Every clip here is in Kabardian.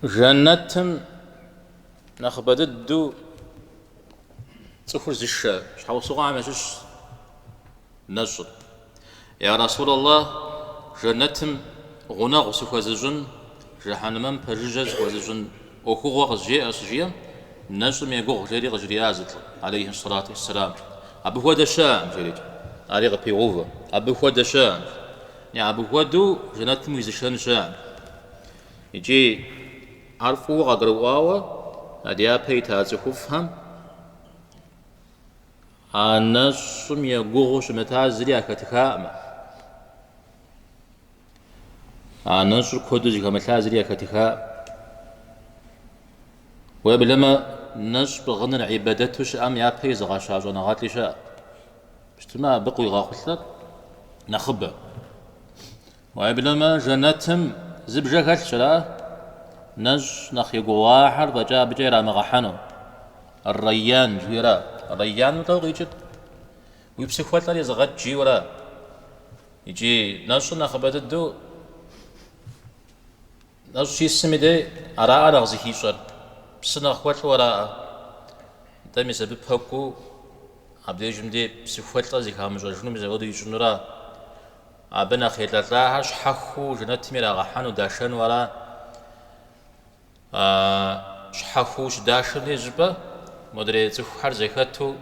Жэнэтым нэхъыбэ дыдэу цӏыхур зышэ щхьэусыгъуэхэм ящыщщ нэщӏыр. Я Расул Аллах, жэнэтым гъунэгъу сыхуэзыщӏын, жыхьэнмэм пэжыжьэ сыхуэзыщӏын ӏуэхугъуэ къызжеӏэ щыжиӏэм, нэщӏым егугъу жери къыжриӏа зы лӏы, алейхи сэлату уэсселам. Абы хуэдэ щыӏэкъым, жерикӏ. Ари къыпигъэувэ. Абы хуэдэ щыӏэкъым. Абы хуэдэу жэнэтым уизышэн щыӏэкъым. Икӏи ар фӏыуэ къагурыӏуауэ, а дяпэ ита цӏыхуфӏхэм а нэщӏым егугъуу щымыта зыри яхэтыхакъым. А нэщӏыр куэду зыхэмылъа зыри яхэтыхакъым. Уеблэмэ, нэщӏ пӏыгъыныр гьибадэту щыӏэм япэ изыгъэща щӏэныгъэлӏи щыӏэ. Щытмэ, абы къуигъэхъулӏэр нэхъыбэ. Уеблэмэ, жэнэтым зы бжэ хэлъщ, ара? Нэщӏ нэхъ егугъуахэр фӏэкӏа абыкӏэ ирамыгъэхьэну. Ар-Райян жиӏэра? Райяным лӏо къикӏыр? Уи псыхуэлӏэр изыгъэкӏ жиӏэура? Икӏи нэщӏыр нэхъыбэ дыдэу нэщӏ щисым и дей араӏэ нэхъ зыхищӏэр, псы нэхъ хуэлӏэу араӏэ. Нтӏэ мис абы пэкӏуэу абдежым дей псыхуэлӏэр зыхамыщӏэжыну мис апхуэдэу ищӏынура? Абы нэхъ елӏэлӏахэр щхьэхуэу жэнэтым ирагъэхьэну, дашэну ара? Щхьэхуэу щыдашэм дей щӏыпӏэ модрей цӏыхухэр зэхэту,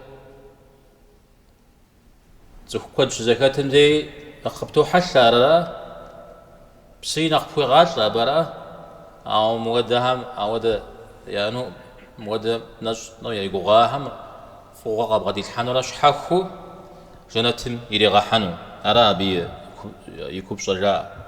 Цӏыху куэд щызэхэтым дей нэхъ къыптохьэлъэ ар, ара? Псыи нэхъ пхуегъалӏэ абы, ара? Ауэ мыуэдэхэм ауэдэ яӏэну, мыуэдэ нэщӏ егугъуахэм фӏыгъуэ къабгъэдилъхьэнурэ щхьэхуэу жэнэтым иригъэхьэну. Ара абы и купщӏэр жаӏэ.